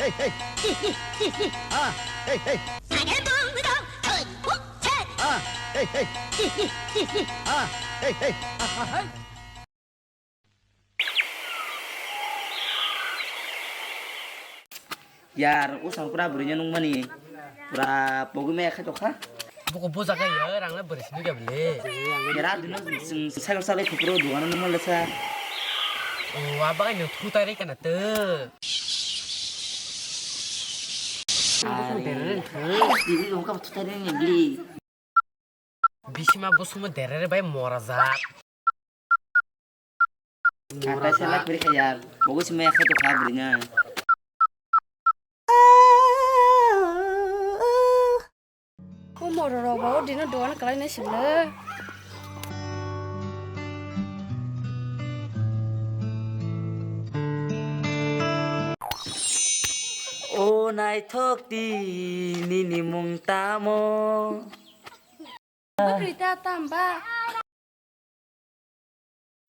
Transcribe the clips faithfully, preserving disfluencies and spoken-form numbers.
Hey, hey. Ah, hey, hey. Ah, hey, hey. Ah, hey, hey. Yar, o sang pura bwrwino nungmani. Pura pogwi maya khai tokha. Buko buja kha ya, rang le bwrwi simi kha bele. Yara dino sing cycle salai khukro dugano nungma lesa. O, aba ai no thutai re kana te. Buko dere re. Dili dong ka thutai re ni bili. Bisima busuma derere bai mora jak. Atai sela kuri khayal. Bogo sima yakha to kha bwrwino. O moro rok ba o dino dogan kalai nai sibla. O naithok di nini mung tamo? Bakri ta tam ba?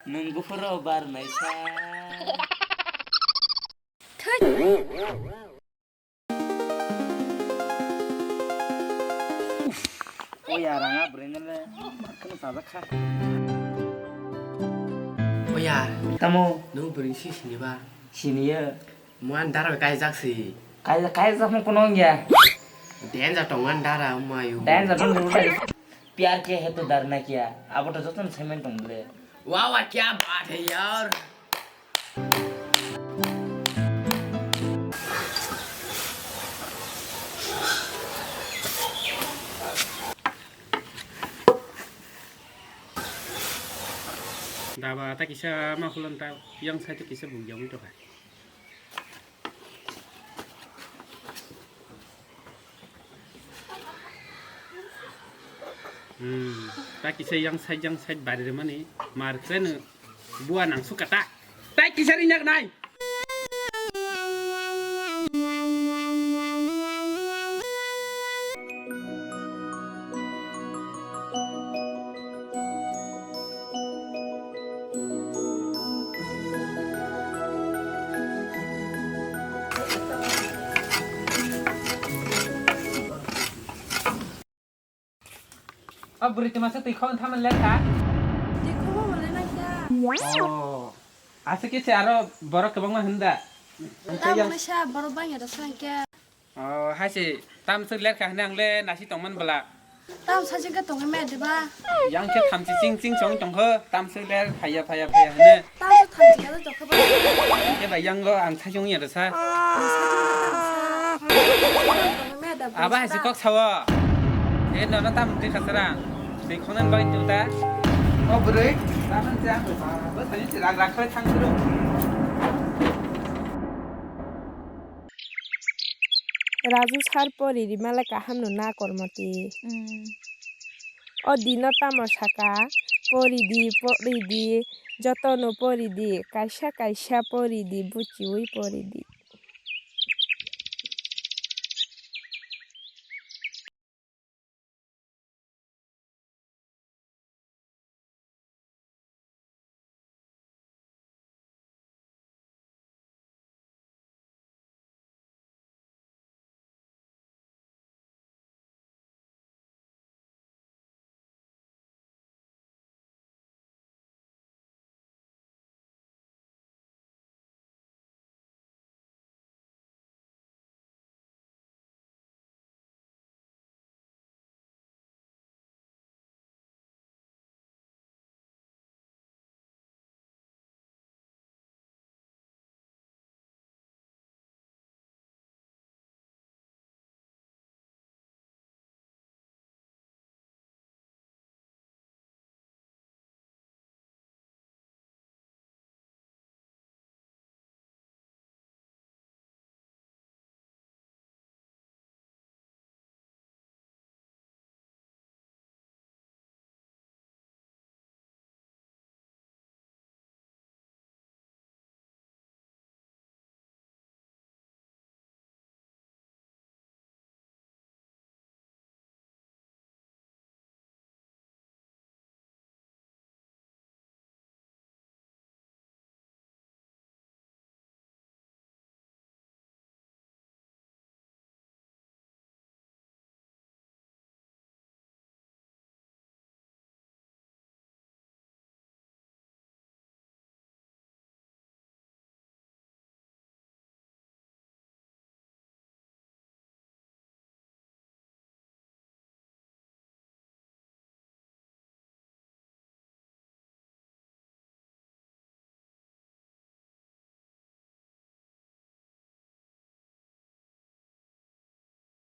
Nwng buphuro barnaisa. Thut. Oya ranga bwrwino le kheno chajak kha. Oya. Tamo? Nwng bwrwi si sini ba? Siniyo. Muan dara kaijak si. Kai, kaijak mo kono ya. Danger tong man dara mayu. Danger tong dara. प्यार क्या है तो डरना क्या? Abo to joto no saiman tong bole. वाह वाह, क्या बात है यार। Daba ta kisa ma khulon ta, yang sai to kisa buk yang to hai. Hmm, ta kisa yang side, yang side bari remani, mar kre no bua nang suka ta. Ta kisa ri nak nai. O bwrwi twi masa twi khok thaman lekha. Twi khok ma le nang kha. Oh. Asa khe se aro borok kwbangma hwnda. Tamo sa borok bangya da sa khe. Oh, hai se tam swk ler kha hwnwi ang le nasi tongman bwla. Tam sajing khe tongwi maya diba? Yang khe thamchi ching ching chong tong kho, tam swk ler phaiya phaiya phaiya hwnwi. Tam swk thamchi khe tong kho ba? Khe bai yang lo ang sajing ya da sa. Aba hai se kok sawo. E no no tam twi khasara. Twi khonani bagwi twi ta. O bwrwi. Tam jang ba. Bo sajing se rak rak khai thang dulu. Raju sir pori rimale kaham no na kormo ti. Hmm. O dino tamo saka, pori di, pori di, jotono pori di, kaisa kaisa pori di, buchiwi pori di.